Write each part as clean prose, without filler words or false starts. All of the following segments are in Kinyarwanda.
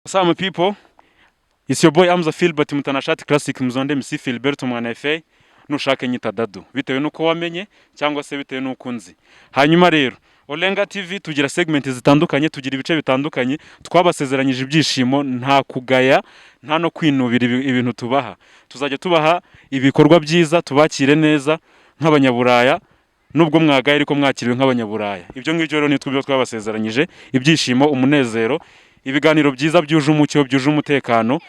What's up, people? It's your boy Amza Philbert Mutanashati Classic Mzonde MC Philbert Mwana FA, nushake nyita Dadu bitewe nuko wamenye cyangwa se bitewe nuko unzi. Hanyuma rero Olenga TV tugira segment zitandukanye, tugira ibice bitandukanye. Twabasezeranyije ibyishimo, nta kugaya, nta no kwinubira ibintu tubaha. Tuzajya tubaha ibikorwa byiza, tubakire neza nk'abanyaburaya, nubwo mwagaye ariko mwakiriwe nk'abanyaburaya. Ibyo ngibyo rero nitwe ibyo twabasezeranyije: ibyishimo, umunezero, ibiganiro byiza byuje umucyo, byuje umutekano,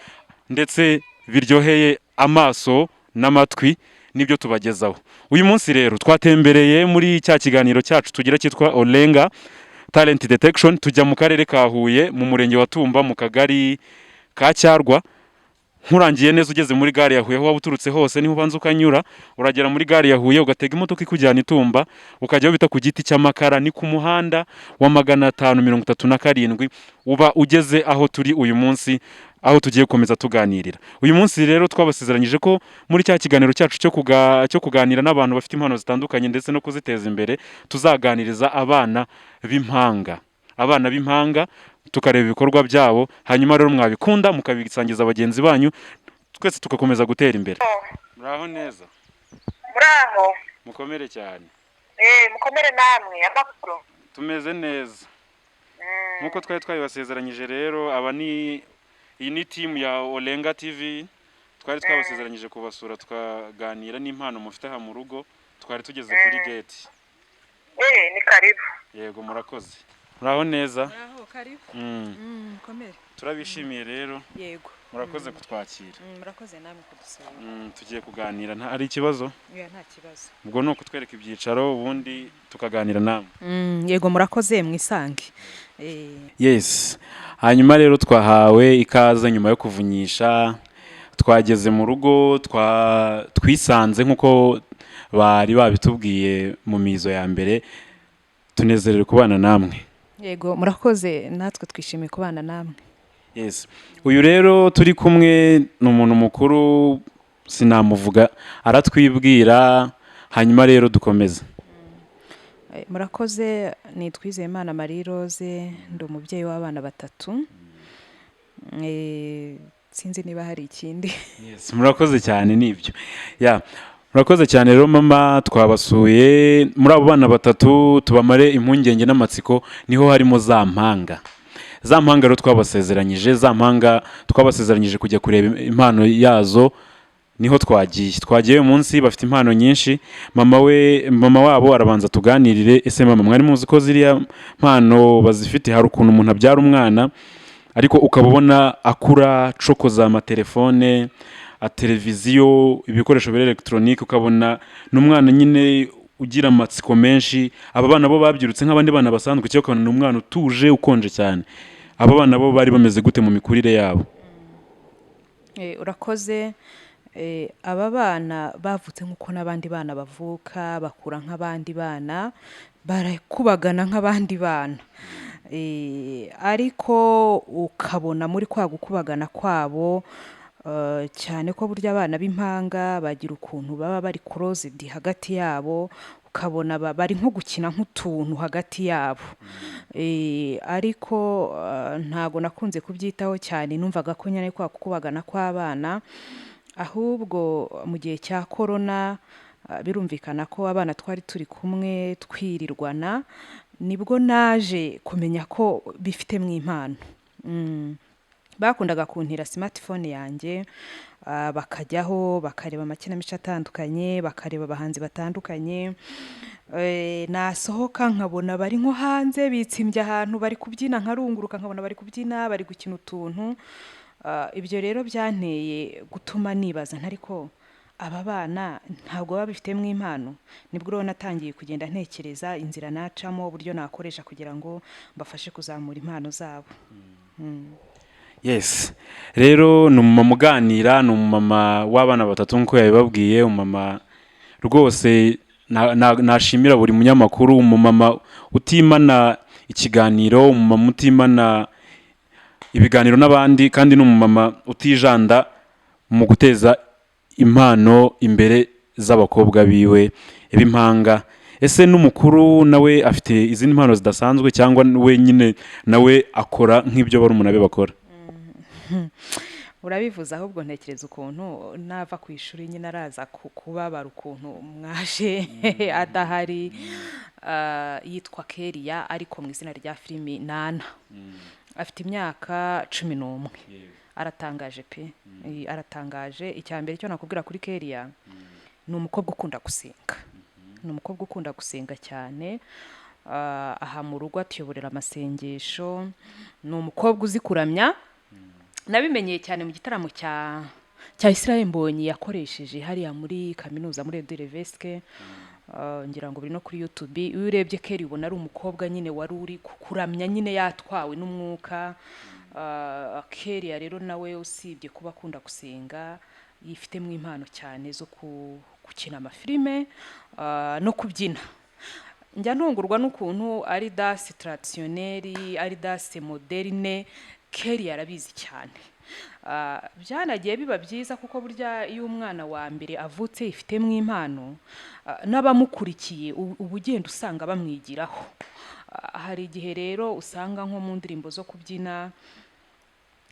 ndetse biryoheye amaso n'amatwi, nibyo tubagezaho. Uyu munsi rero twatembereye muri cya kiganiro cyacu tugira cyitwa Olenga Talent Detection, tujya mu karere ka Huye, mu murenge wa Tumba, mu kagari ka Cyarwa. Nkurangiye neza, ugeze muri gare ya Huye, aho waba uturutse hose niho ubanza ukanyura, uragera muri gare ya Huye ugatega imodoka ikujyana i Tumba, ukajya aho bita ku giti cy'amakara, ni ku muhanda wa 537, uba ugeze aho turi uyu munsi, aho tugiye gukomeza tuganirira uyu munsi. Rero twabasezeranyije ko muri cya kiganiro cyacu cyo kuganira n'abantu bafite impano zitandukanye ndetse no kuziteza imbere, tuzaganiriza abana b'impanga, abana b'impanga tukareba ibikorwa byabo. Hanyuma rero mwabikunda mukabisangiza bagenzi banyu, twese tugakomeza gutera imbere. Muraho neza? Muraho. Mukomere cyane. Mukomere namwe, amakuru? Tumeze neza. Nk'uko twari twabibasezeranyije rero, aba ni iyi ni team ya Olenga TV. Twari twabasezeranyije kubasura tukaganira n'impano mufite aha mu rugo. Twari tugeze kuri gate. Ni karibu. Yego, murakoze. Muraho neza? Muraho, karibu. Mukomere. Turabishimiye rero. Yego. Murakoze kutwakira. Murakoze namwe kudusura. Tugiye kuganira, nta ari ikibazo? Oya, nta kibazo. Ubwo ni ukutwereka ibyicaro, ubundi tukaganira namwe. Yego, murakoze, mwisange. Yes, hanyuma rero twahawe ikaze nyuma yo kuvunyisha, twageze mu rugo, twisanze nk'uko bari babitubwiye mu mizo ya mbere. Tunezerewe kubana namwe. Yego, murakoze, natwe twishimiye kubana namwe. Yes, uyu rero turi kumwe ni umuntu mukuru, sinamuvuga, aratwibwira, hanyuma rero dukomeze. Murakoze, ni Twizeyimana Marie Rose, ndi umubyeyi w'abana batatu. Sinzi niba hari ikindi. Yes, murakoze cyane, nibyo ya, murakoze cyane. Rero mama, twabasuye muri abo bana batatu, tubamare impungenge n'amatsiko, niho harimo za mpanga. Za mpanga rero twabasezeranyije, za mpanga twabasezeranyije kujya kureba impano yazo, niho twagiye. Twagiye uyu munsi, bafite impano nyinshi. Mama we, mama wabo arabanza tuganirire. Ese mama, mwari muzi ko ziriya mpano bazifite? Hari ukuntu umuntu abyara umwana ariko ukaba ubona akura cokoza amatelefone, televiziyo, ibikoresho bya elegitoronike, ukabona ni umwana nyine ugira amatsiko menshi. Aba bana bo babyirutse nk'abandi bana basanzwe, cyangwa ukabona ni umwana utuje, ukonje cyane? Aba bana bo bari bameze gute mu mikurire yabo? Urakoze. Aba bana bavutse nk'uko n'abandi bana bavuka, bakura nk'abandi bana, barakubagana nk'abandi bana. Ariko ukabona muri kwa gukubagana kwabo, cyane ko burya abana b'impanga bagira ukuntu baba bari closed hagati yabo, ukabona bari nko gukina nk'utuntu hagati yabo. Ariko ntago nakunze kubyitaho cyane, numvaga ko nyine kwa gukubagana kw'abana. Ahubwo mu gihe cya korona, birumvikana ko abana twari turi kumwe twirirwana, nibwo naje kumenya ko bifitemo impano. Bakundaga kuntira smartphone yanjye, bakajyaho bakareba amakinamico atandukanye, bakareba abahanzi batandukanye. Nasohoka nkabona bari nko hanze bitsimbye ahantu bari kubyina, nkarunguruka nkabona bari kubyina, bari gukina utuntu. Ibyo rero byanteye gutuma nibaza nti: "Ariko aba bana ntabwo baba babifitemo impano?" Nibwo rero natangiye kugenda ntekereza inzira nacamo, uburyo nakoresha kugira ngo mbafashe kuzamura impano zabo. Yes, rero ni umumama uganira, ni umumama w'abana batatu nk'uko yabibabwiye, umumama rwose nashimira buri munyamakuru, umumama utimana ikiganiro, umumama utimana ibiganiro n'abandi, kandi ni umumama utijanda mu guteza impano imbere z'abakobwa biwe b'impanga. Ese n'umukuru nawe afite izindi mpano zidasanzwe, cyangwa we nyine nawe akora nk'ibyo barumuna be bakora? Urabivuze, ahubwo ntekereza ukuntu nava ku ishuri nyine araza kubabara ukuntu mwaje adahari. Yitwa Keria, ariko mu izina rya filimi Nana. Afite imyaka 11. Aratangaje pe. Aratangaje. Icya mbere cyo nakubwira kuri Keria, ni umukobwa ukunda gusenga, ni umukobwa ukunda gusenga cyane. Aha mu rugo atuyoborera amasengesho, ni umukobwa uzi kuramya. Nabimenyeye cyane mu gitaramo cya Israel Mbonyi yakoresheje hariya muri kaminuza, muri Eau Levesque. Ngira ngo biri no kuri YouTube. Iyo urebye Kelly ubona ari umukobwa nyine wari uri kuramya nyine, yatwawe n'umwuka. Kelly rero nawe, usibye kuba akunda gusenga, yifitemo impano cyane zo gukina amafilime no kubyina. Njya ntungurwa n'ukuntu ari danse traditionnelle, ari danse moderne, Kelly arabizi cyane. Byanagiye biba byiza, kuko burya iyo umwana wa mbere avutse yifitemo impano, n'abamukurikiye uba ugenda usanga bamwigiraho. Hari igihe rero usanga nko mu ndirimbo zo kubyina,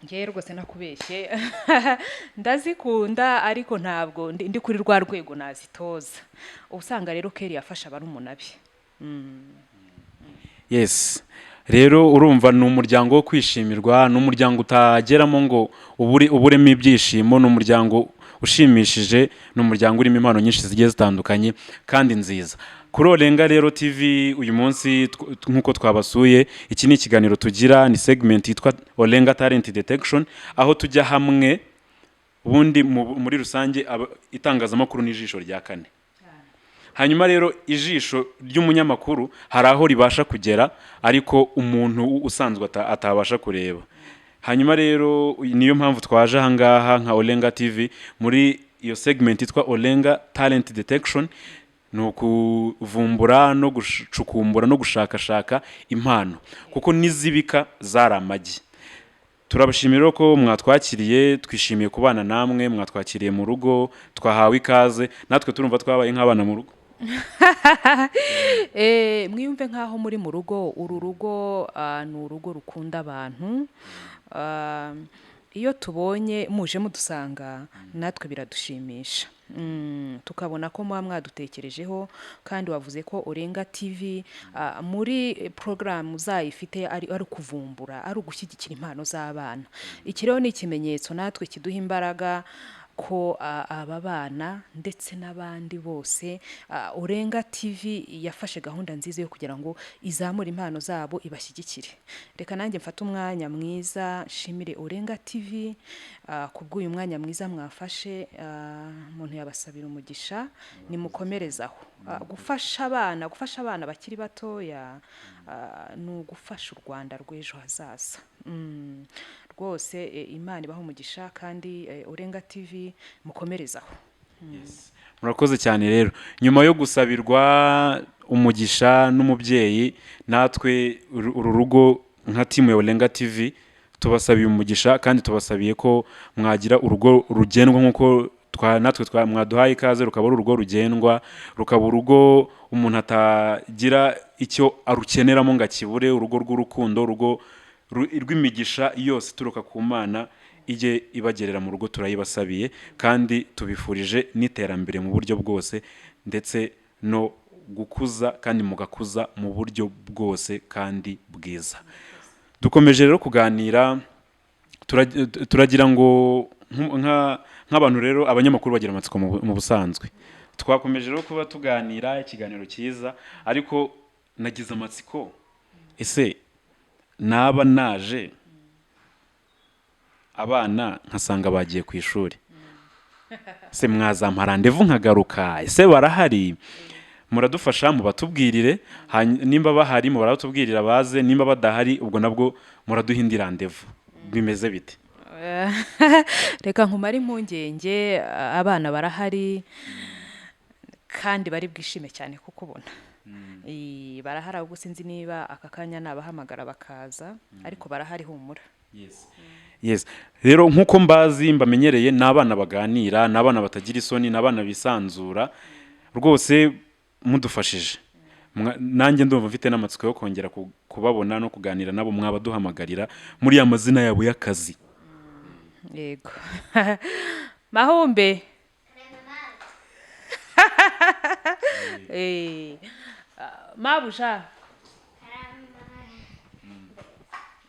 ngewe rwose nakubeshye ndazikunda, ariko ntabwo ndi kuri rwa rwego nazitoza. Uba usanga rero Kelly yafasha barumuna be. Yes, rero urumva ni umuryango wo kwishimirwa, ni umuryango utageramo ngo ubure uburemo ibyishimo, ni umuryango ushimishije, ni umuryango urimo impano nyinshi zigiye zitandukanye kandi nziza. Kuri Olenga rero TV uyu munsi, nk'uko twabasuye, iki ni ikiganiro tugira, ni segment yitwa Olenga Talent Detection, aho tujya hamwe. Ubundi muri rusange itangazamakuru ni ijisho rya kane. Hanyuma rero ijisho ry'umunyamakuru hari aho ribasha kugera, ariko umuntu usanzwe atabasha kureba. Hanyuma rero niyo mpamvu twaje aha ngaha nka Olenga TV muri iyo segment yitwa Olenga Talent Detection, ni ukuvumbura no gucukumbura no gushakashaka impano, kuko n'izibika zari amagi. Turabashimira rero ko mwatwakiriye, twishimiye kubana namwe, mwatwakiriye mu rugo, twahawe ikaze, natwe turumva twabaye nk'abana mu rugo. Mwiyumve nk'aho muri mu rugo. Uru rugo ni urugo rukunda abantu. Iyo tubonye muje mudusanga natwe biradushimisha, tukabona ko muba mwadutekerejeho. Kandi wavuze ko Olenga TV muri porogaramu zayo ifite ari ukuvumbura, ari ugushyigikira impano z'abana. Iki rero ni ikimenyetso natwe kiduha imbaraga ko aba bana ndetse n'abandi bose, Olenga TV yafashe gahunda nziza yo kugira ngo izamure impano zabo, ibashyigikire. Reka nanjye mfate umwanya mwiza nshimire Olenga TV kubw'uyu mwanya mwiza mwafashe. Umuntu yabasabira umugisha, nimukomerezaho. Gufasha abana, gufasha abana bakiri batoya ni ugufasha u Rwanda rw'ejo hazaza. Rwose Imana ibaha umugisha, kandi Olenga TV mukomerezaho. Murakoze cyane. Rero nyuma yo gusabirwa umugisha n'umubyeyi, natwe uru rugo nka team ya Olenga TV tubasabiye umugisha, kandi tubasabiye ko mwagira urugo rugendwa nk'uko natwe mwaduhaye ikaze, rukaba ari urugo rugendwa, rukaba urugo umuntu atagira icyo arukeneramo ngo akibure, urugo rw'urukundo, urugo rw'imigisha yose ituruka ku Mana ijye ibagerera mu rugo. Turayibasabiye kandi tubifurije n'iterambere mu buryo bwose, ndetse no gukuza kandi mugakuza mu buryo bwose kandi bwiza. Dukomeje rero kuganira, turagira ngo nk'abantu rero abanyamakuru bagira amatsiko mu busanzwe. Twakomeje rero kuba tuganira ikiganiro cyiza, ariko nagize amatsiko: ese naba naje abana nkasanga bagiye ku ishuri, se mwazampa rendez-vous nkagaruka? Ese barahari? Muradufasha mubatubwirire, nimba bahari mubaratubwirira baze, nimba badahari ubwo nabwo muraduha indi rendez-vous. Bimeze bite? Reka nkumare impungenge, abana barahari kandi bari bwishime cyane kukubona. Barahari, ahubwo sinzi niba aka kanya nabahamagara bakaza, ariko barahari, humura. Yes, rero nk'uko mbazi, mbamenyereye, ni abana baganira, ni abana batagira isoni, ni abana bisanzura rwose. Mudufashije, nanjye ndumva mfite n'amatsiko yo kongera kubabona no kuganira nabo. Mwabaduhamagarira muri ya mazina yabo y'akazi. Yego. Mahumbe. Eh, mabuja.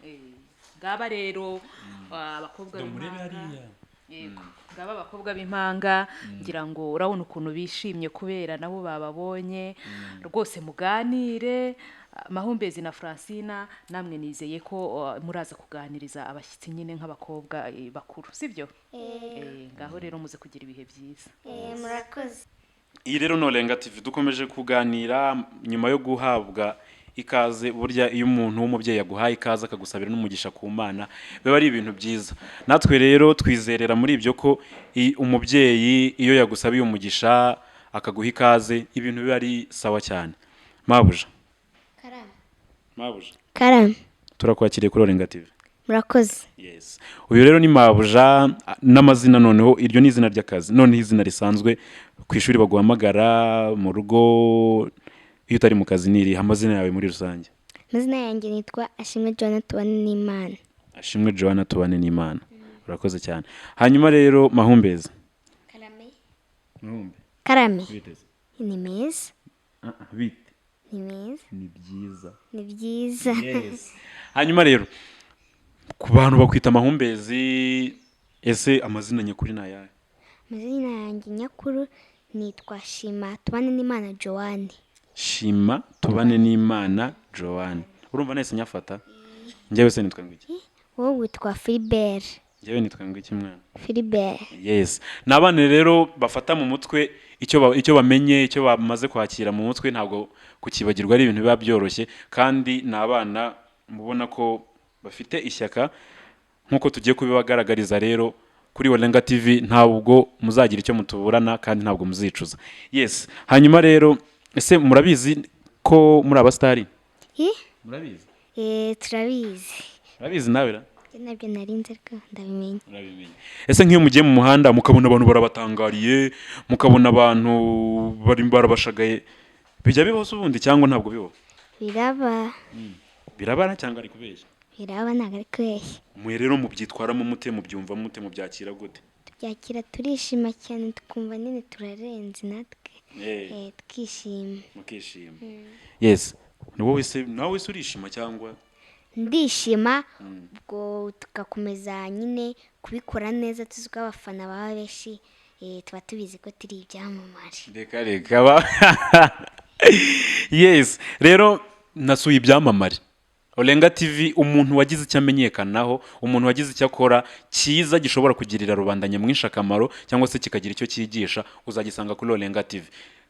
Eh, ngaba rero abakobwa b'impanga. Yego. Ngaba abakobwa b'impanga, ngira ngo urabona ukuntu bishimye kubera nabo bababonye. Rwose muganire. Mahumbezi na Francina, namwe nizeye ko muraza kuganiriza abashyitsi nyine nk'abakobwa bakuru, sibyo? Ngaho rero muze kugira ibihe byiza. Murakoze. Iyi rero ni Olenga TV, dukomeje kuganira nyuma yo guhabwa ikaze. Burya iyo umuntu w'umubyeyi yaguhaye ikaze akagusabira n'umugisha ku Mana, biba ari ibintu byiza. Natwe rero twizerera muri ibyo ko umubyeyi iyo yagusabiye umugisha akaguha ikaze, ibintu biba ari sawa cyane. Mabuja. Karame. Mabuja. Karame. Turakwakiriye kuri Olenga TV. Murakoze. Yes. Uyu rero ni mabuja n'amazina, noneho iryo ni izina ry'akazi, noneho izina risanzwe ku ishuri baguhamagara, mu rugo iyo utari mu kazi, ni irihe amazina yawe muri rusange? Amazina yanjye nitwa Ashimwe Joanna Tubane n'Imana. Ashimwe Joanna Tubane n'Imana, urakoze cyane. Hanyuma rero Mahumbezi. Karame. Mahumbe. Karame. Biteze. Ni meza. Bite? Ni meza. Ni byiza. Ni byiza. Yes. Hanyuma rero ku bantu bakwita Mahumbezi, ese amazina nyakuri ni ayahe? Amazina yanjye nyakuru nitwa Shima Tubane n'Imana Joanne. Shima Tubane n'Imana Joanne, urumva nahise nyafata. Njyewe se nitwa ngwiki? Wowe witwa Philibert. Njyewe nitwa ngwiki mwana? Philibert. Yes. Ni abana rero bafata mu mutwe icyo bamenye, icyo bamaze kwakira mu mutwe, ntabwo kukibagirwa ari ibintu biba byoroshye. Kandi ni abana mubona ko bafite ishyaka nk'uko tugiye kubibagaragariza. Rero kuri Olenga TV ntabwo muzagira icyo mutuburana kandi ntabwo muzicuza. Yes. Hanyuma rero, ese murabizi ko muri abasitari? Hi? Murabizi? Turabizi. Murabizi nawe ra? Ibyo nabyo narinze ariko ndabimenya. Murabimenye. Ese nk'iyo mugiye mu muhanda mukabona abantu barabatangariye, mukabona abantu bari barabashagaye, bijya bibaho se ubundi cyangwa ntabwo bibaho? Biraba. Birabara cyangwa ari kubeshya? Biraba, ntabwo ari kubeshya. Mwe rero mubyitwaramo mute, mubyumva mute, mubyakira gute? Tubyakira turishima cyane, tukumva nyine turarenze natwe. Tukishima. Mukishima. Yes. Ni wowe se, nawe se urishima cyangwa? Ndishima, ubwo tugakomeza nyine kubikora neza, tuzi ko abafana baba benshi, tuba tubizi ko turi ibyamamare. Reka reka ba. Yes, rero nasuye ibyamamare. Olenga TV, umuntu wagize icyo amenyekanaho, umuntu wagize icyo akora cyiza gishobora kugirira rubanda nyamwinshi akamaro cyangwa se kikagira icyo cyigisha, uzagisanga kuri Olenga TV.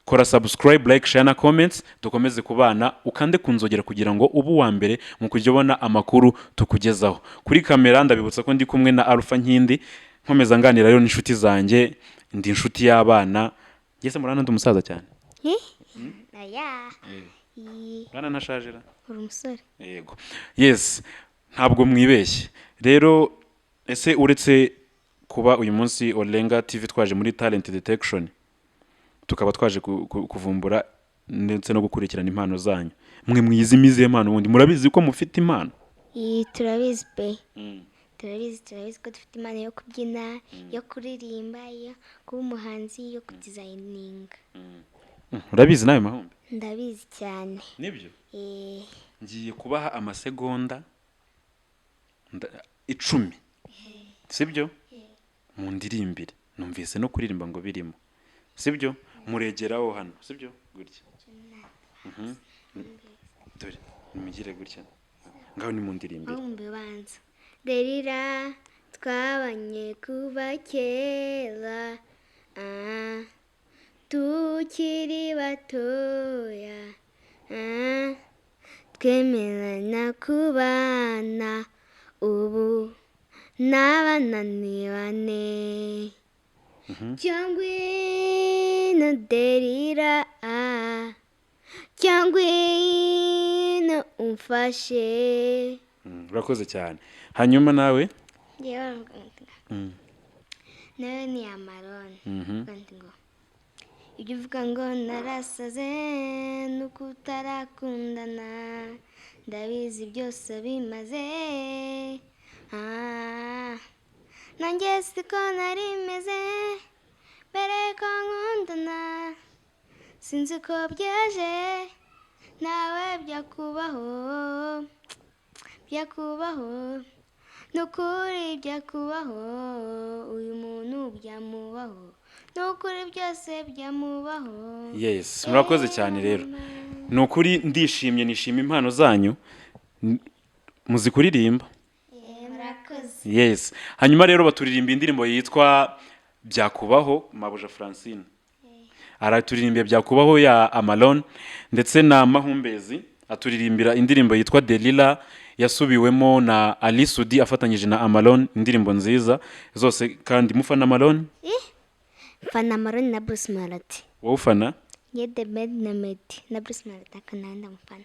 Kora subscribe, like, share na comments, dukomeze kubana, ukande ku nzogera kugira ngo ube uwa mbere mu kujya ubona amakuru tukugezaho. Kuri kamera ndabibutsa ko ndi kumwe na Alpha Nkindi, nkomeza nganira rero n'inshuti zanjye, ndi inshuti y'abana. Ngeze murana ndi umusaza cyane. Aya. Murana ntashaje ra? Uri umusore. Yego. Yes, ntabwo mwibeshye. Rero ese uretse kuba uyu munsi Olenga TV twaje muri talent detection, tukaba twaje kuvumbura ndetse no gukurikirana impano zanyu, mwe mwizi imizihe mpano ubundi? Murabizi ko mufite impano? Turabizi pe. Turabizi ko dufite impano yo kubyina, yo kuririmba, yo kuba umuhanzi, yo kudizayininga. Urabizi nawe Mahumbe? Ndabizi cyane. Nibyo? Ngiye kubaha amasegonda 10, sibyo? Mundirimbire. Numvise no kuririmba ngo birimo, sibyo? Muregeraho hano, sibyo? Gutya. Dore nimugire gutya, ngaho nimundirimbire. Mahumbe banza. Derira twabanye kuva kera, tukiri batoya, twemeranya kubana, ubu n'abana ni bane. Cyangwa ino derira, cyangwa ino umfashe. Urakoze cyane. Hanyuma nawe? Nawe ni Amarone. Ngo ibyo uvuga ngo narasaze nuko utarakundana, ndabizi byose bimaze. Nanjye siko nari meze mbere ko nkundana, sinzi ko byaje nawe byakubaho, byakubaho, nukuri byakubaho, uyu muntu byamubaho, nukuri byose byamubaho. Yes, murakoze cyane rero. Ni ukuri ndishimye, nishima impano zanyu. Muzi kuririmba. Murakoze. Yes, hanyuma rero baturirimba indirimbo yitwa Byakubaho. Mabuja Francine araturirimbiye Byakubaho ya Amalon, ndetse na Mahumbezi aturirimbira indirimbo yitwa Delila yasubiwemo na Ali Sudi afatanyije na Amalon. Indirimbo nziza zose. Kandi mufana Amalon? Mfana Amalon na Bruce Melody. Wowe ufana? Ye The Ben na Meddy na Bruce Melody, ariko nawe ndamufana.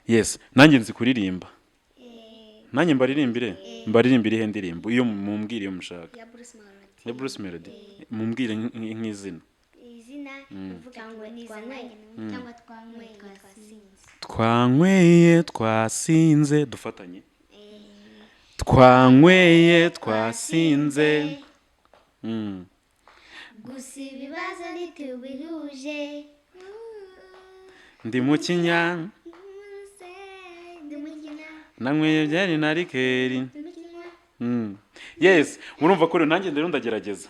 Yes, nanjye nzi kuririmba. Nanjye mbaririmbire? Mbaririmbire ihe ndirimbo? Iyo mumbwire iyo mushaka. Ya Bruce Melody. Ya Bruce Melody. Mumbwire nk'izina. Izina uvuga ngo twanyweye cyangwa twanyweye twasinze. Twanyweye twasinze, dufatanye. Twanyweye twasinze. Gusa ibibazo ntitubihuje. Ndi mu kinya. Ndi mukina. Nanyweye byeri na liqueur. Ndi mukina. Yes, murumva ko rero nanjye rero ndagerageza,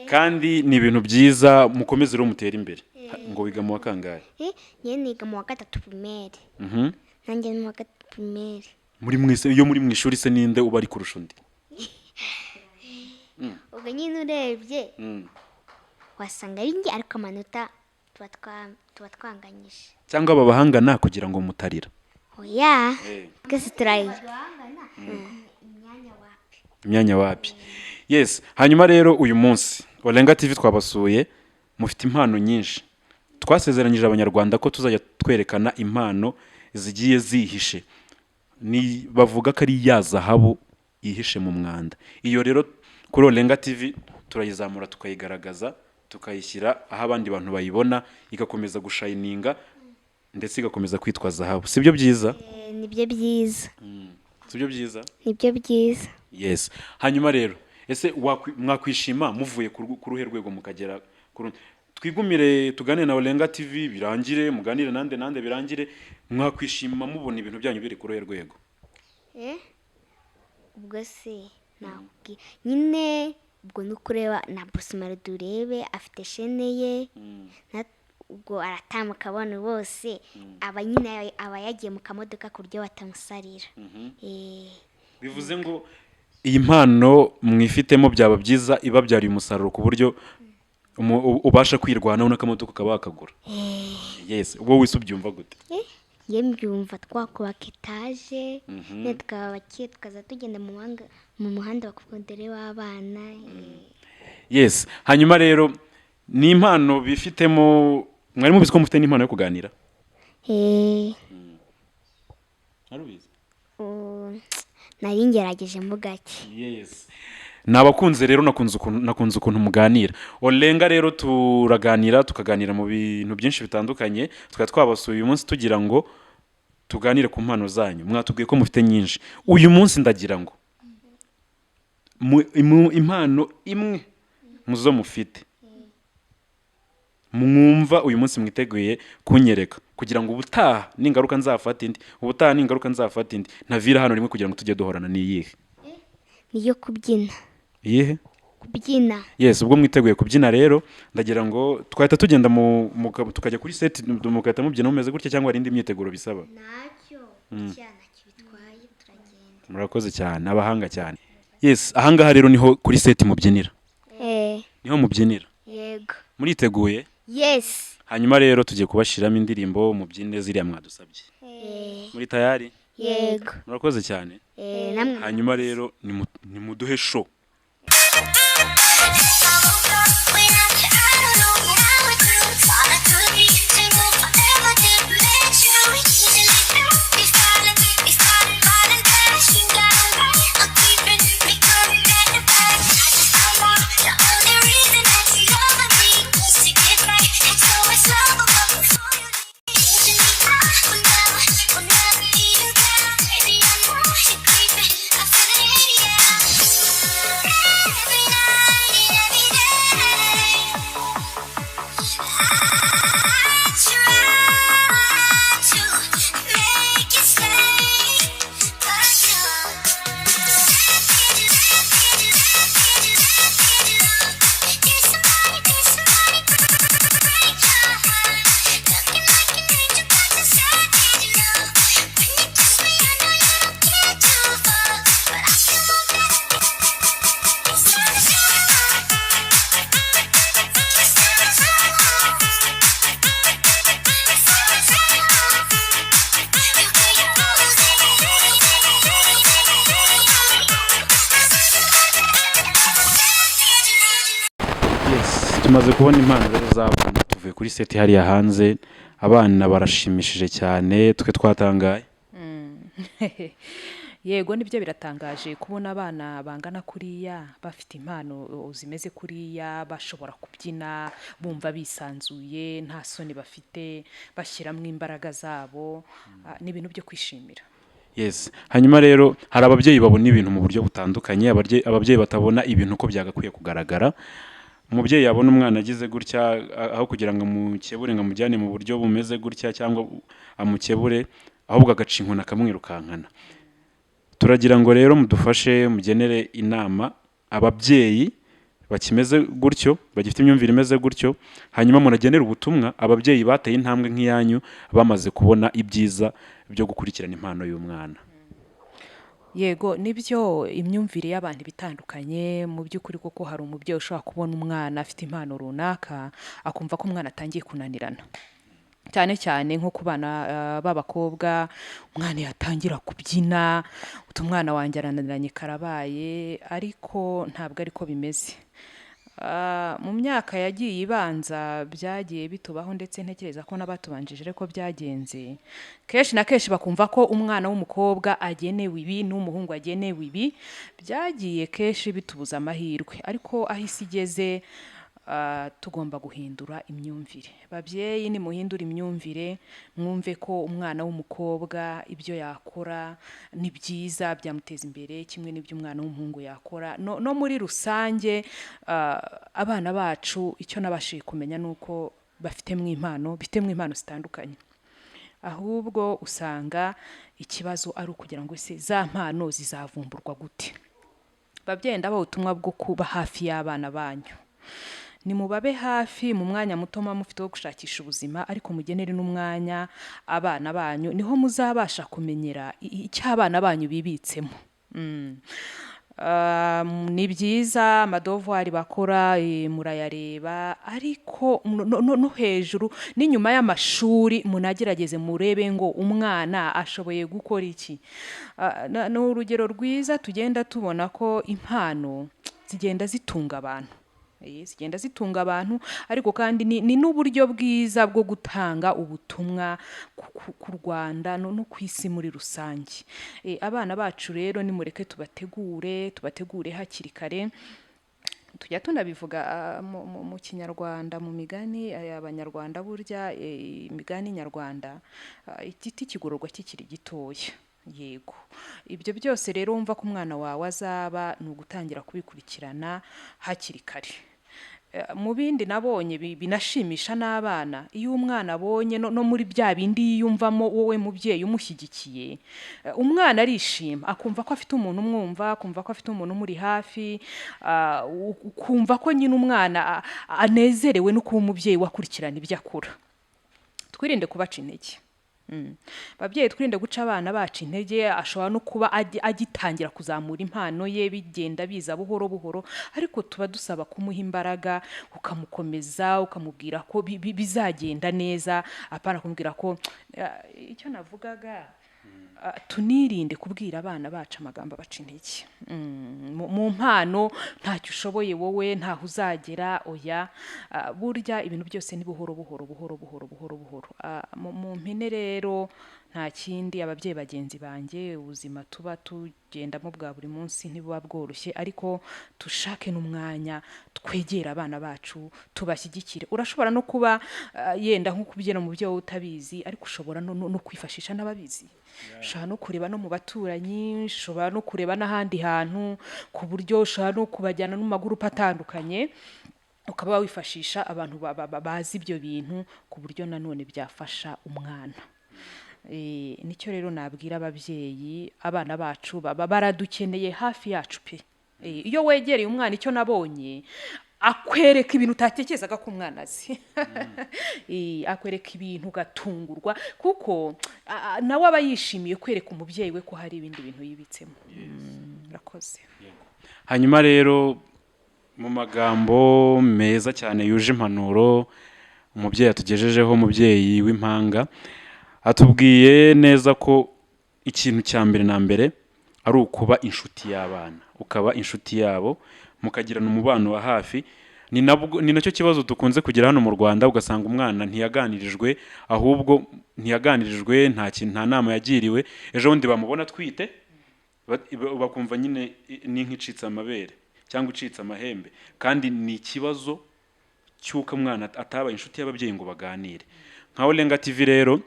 kandi ni ibintu byiza. Mukomeze rero mutere imbere. Ngo wiga mu wa kangahe? Njye niga mu wa gatatu primaire. Nanjye ni mu wa gatatu primaire. Muri mwese, iyo muri mu ishuri se, ninde uba ari kurusha undi? Ubwo nyine urebye wasanga ari njye, ariko amanota tuba twanganyije. Cyangwa babahangana kugira ngo mutarira? Oya, twese turarira imyanya wapi. Imyanya wapi. Yes, hanyuma rero uyu munsi Olenga TV twabasuye, mufite impano nyinshi. Twasezeranyije Abanyarwanda ko tuzajya twerekana impano zigiye zihishe. Ni bavuga ko ari ya zahabu yihishe mu mwanda. Iyo rero kuri Olenga TV turayizamura, tukayigaragaza, tukayishyira aho abandi bantu bayibona, igakomeza gushayininga ndetse igakomeza kwitwa zahabu. Sibyo byiza? Nibyo byiza. Sibyo byiza? Nibyo byiza. Yes, hanyuma rero ese mwakwishima muvuye ku ruhe rwego mukagera ku rundi? Twigumire tuganire na Olenga TV birangire, muganire nande nande birangire, mwakwishima mubona ibintu byanyu biri ku ruhe rwego? Ubwo se nakubwira nyine, ubwo ni ukureba na Bruce Melody, urebe afite chaîne ye, ubwo aratambuka abantu bose, aba nyine aba yagiye mu kamodoka ku buryo batamusarira. Bivuze ngo iyi mpano mwifitemo byaba byiza ibabyariye umusaruro ku buryo ubasha kwirwanaho n'akamodoka ukaba wakagura. Yes, wowe wese ubyumva gute? Njye mbyumva twakubaka etaje nyine, tukaba abakire, tukaza tugenda mu muhanda bakavuga dore w'abana. Yes, hanyuma rero ni impano bifitemo. Mwari mubizi ko mufite n'impano yo kuganira? Ntarubizi? Nari ngerageje mo gake. Yes, ni abakunze rero. Nakunze ukuntu muganira. Olenga rero turaganira, tukaganira mu bintu byinshi bitandukanye. Tukaba twabasuye uyu munsi tugira ngo tuganire ku mpano zanyu. Mwatubwiye ko mufite nyinshi. Uyu munsi ndagira ngo impano imwe muzo mufite mwumva uyu munsi mwiteguye kunyereka, kugira ngo ubutaha ningaruka nzafata indi, ubutaha ningaruka nzafata indi, ntavira hano rimwe, kugira ngo tujye duhorana, ni iyihe? Niyo kubyina. Iyihe? Kubyina. Yes, ubwo mwiteguye kubyina rero, ndagira ngo twahita tugenda tukajya kuri set, mugahita mubyina mumeze gutya, cyangwa hari indi myiteguro bisaba? Ntacyo, ntacyo bitwaye, turagenda. Murakoze cyane, abahanga cyane. Yes, ahangaha rero niho kuri set mubyinira? Eh. Niho mubyinira? Yego. Muriteguye? Yes. Hanyuma rero tugiye kubashyiramo indirimbo, mubyine ziriya mwadusabye. Muri tayari? Yego. Murakoze cyane. Namwe. Hanyuma rero nimuduhe show. When I don't know what I would do. Thought I could be single forever, didn't let you easily. Be falling, be falling, falling fast. You got a way of keeping me coming back and back. I just don't want the only reason that you love me is to get right. And so it's love, but before you leave, I will never even count. Baby, I know you're creeping. I feel it in the air. Tumaze kubona impano rero z'abana, tuvuye kuri set hariya hanze, abana barashimishije cyane, twe twatangaye. Yego, nibyo, biratangaje kubona abana bangana kuriya bafite impano zimeze kuriya, bashobora kubyina bumva bisanzuye, nta soni bafite, bashyiramo imbaraga zabo. Ni ibintu byo kwishimira. Yes, hanyuma rero hari ababyeyi babona ibintu mu buryo butandukanye, ababyeyi batabona ibintu uko byagakwiye kugaragara. Umubyeyi yabona umwana agize gutya, aho kugira ngo amukebure ngo amujyane mu buryo bumeze gutya cyangwa amukebure, ahubwo agaca inkoni akamwirukankana. Turagira ngo rero mudufashe mugenere inama ababyeyi bakimeze gutyo, bagifite imyumvire imeze gutyo, hanyuma munagenere ubutumwa ababyeyi bateye intambwe nk'iyanyu, bamaze kubona ibyiza byo gukurikirana impano y'umwana. Yego, nibyo, imyumvire y'abantu iba itandukanye mu by'ukuri, kuko hari umubyeyi ushobora kubona umwana afite impano runaka, akumva ko umwana atangiye kunanirana, cyane cyane nko ku bana b'abakobwa. Umwana yatangira kubyina, uti: "Umwana wanjye arananiranye, karabaye." Ariko ntabwo ariko bimeze. Mu myaka yagiye ibanza byagiye bitubaho, ndetse ntekereza ko n'abatubanjije ariko byagenze. Kenshi na kenshi bakumva ko umwana w'umukobwa agenewe ibi n'umuhungu agenewe ibi. Byagiye kenshi bitubuza amahirwe, ariko aho isi igeze, tugomba guhindura imyumvire. Babyeyi, nimuhindure imyumvire, mwumve ko umwana w'umukobwa ibyo yakora ni byiza, byamuteza imbere kimwe n'ibyo umwana w'umuhungu yakora. No muri rusange, abana bacu, icyo nabashije kumenya ni uko bafitemo impano, bifitemo impano zitandukanye. Ahubwo usanga ikibazo ari ukugira ngo ese za mpano zizavumburwa gute? Babyeyi, ndabaha ubutumwa bwo kuba hafi y'abana banyu. Nimubabe hafi mu mwanya muto muba mufite wo gushakisha ubuzima, ariko mugenere n'umwanya abana banyu. Niho muzabasha kumenyera icyo abana banyu bibitsemo. Ni byiza amadevoirs bakora, murayareba, ariko no hejuru n'inyuma y'amashuri munagerageze murebe ngo umwana ashoboye gukora iki. Ni urugero rwiza tugenda tubona ko impano zigenda zitunga abantu. Zigenda zitunga abantu, ariko kandi ni n'uburyo bwiza bwo gutanga ubutumwa ku Rwanda no ku isi muri rusange. Abana bacu rero nimureke tubategure, tubategure hakiri kare. Tujya tunabivuga mu Kinyarwanda, mu migani Abanyarwanda burya, imigani nyarwanda, igiti kigororwa kikiri gitoya. Yego, ibyo byose rero wumva ko umwana wawe azaba, ni ugutangira kubikurikirana hakiri kare. Mu bindi nabonye binashimisha n'abana, iyo umwana abonye no muri bya bindi yiyumvamo, wowe mubyeyi umushyigikiye, umwana arishima, akumva ko afite umuntu umwumva, akumva ko afite umuntu umuri hafi, ukumva ko nyine umwana anezerewe no kuba umubyeyi we akurikirana ibyo akora. Twirinde kubaca intege. Babyeyi, twirinde guca abana bacu intege. Ashobora no kuba agitangira kuzamura impano ye, bigenda biza buhoro buhoro, ariko tuba dusaba kumuha imbaraga, ukamukomeza, ukamubwira ko bizagenda neza, apana kumubwira ko icyo navugaga, tunirinde kubwira abana bacu amagambo abaca intege. Mu mpano ntacyo ushoboye, wowe ntaho uzagera, oya. Burya ibintu byose ni buhoro buhoro, buhoro buhoro, buhoro buhoro. Mu mpine rero, nta kindi, ababyeyi bagenzi banjye, ubuzima tuba tugendamo bwa buri munsi ntibuba bworoshye, ariko dushake n'umwanya twegera abana bacu, tubashyigikire. Urashobora no kuba yenda nko kubyina mu byo wowe utabizi, ariko ushobora no kwifashisha n'ababizi. Ushobora no kureba no mu baturanyi, ushobora no kureba n'ahandi hantu, ku buryo ushobora no kubajyana no mu magurupe atandukanye, ukaba wifashisha abantu bazi ibyo bintu, ku buryo nanone byafasha umwana. Nicyo rero nabwira ababyeyi, abana bacu baba baradukeneye hafi yacu pe. Iyo wegereye umwana, icyo nabonye, akwereka ibintu utatekerezaga ko umwana azi. Akwereka ibintu ugatungurwa, kuko nawe aba yishimiye kwereka umubyeyi we ko hari ibindi bintu yibitsemo. Murakoze. Hanyuma rero, mu magambo meza cyane yuje impanuro umubyeyi atugejejeho, umubyeyi w'impanga atubwiye neza ko ikintu cya mbere na mbere ari ukuba inshuti y'abana, ukaba inshuti yabo, mukagirana umubano wa hafi. Ni nabwo ni nacyo kibazo dukunze kugira hano mu Rwanda, ugasanga umwana ntiyaganirijwe, ahubwo ntiyaganirijwe, nta kintu, nta nama yagiriwe. Ejo bundi bamubona atwite, bakumva nyine ni nk'icitse amabere cyangwa icitse amahembe, kandi ni ikibazo cy'uko umwana atabaye inshuti y'ababyeyi ngo baganire. Nka Olenga TV rero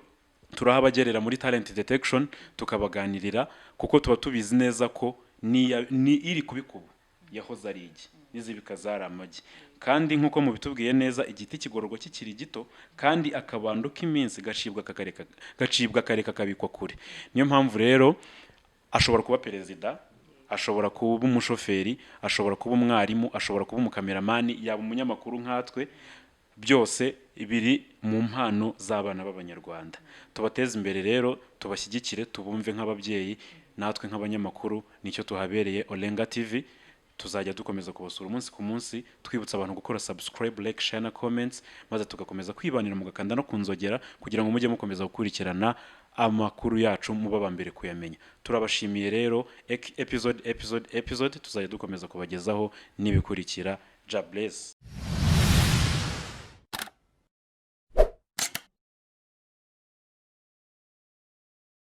turahabagerera muri talent detection, tukabaganirira, kuko tuba tubizi neza ko ni iri kubikuba yahoze ari igi, n'izibika zari amagi. Kandi nk'uko mubitubwiye neza, igiti kigororwa kikiri gito, kandi akabando k'iminsi gacibwa kakareka, gacibwa kare kakabikwa kure. Niyo mpamvu rero ashobora kuba perezida, ashobora kuba umushoferi, ashobora kuba umwarimu, ashobora kuba umukameramani, yaba umunyamakuru nkatwe. Byose biri mu mpano z'abana b'Abanyarwanda. Tubateze imbere rero, tubashyigikire, tubumve nk'ababyeyi, natwe nk'abanyamakuru nicyo tuhabereye. Olenga TV tuzajya dukomeza kubasura umunsi ku munsi, twibutsa abantu gukora subscribe, like, share na comments, maze tugakomeza kwibanira, mugakanda no kunzogera kugira ngo mujye mukomeza gukurikirana amakuru yacu, muba aba mbere kuyamenya. Turabashimiye rero. Episode, episode, episode, tuzajya dukomeza kubagezaho n'ibikurikira. Jah bless.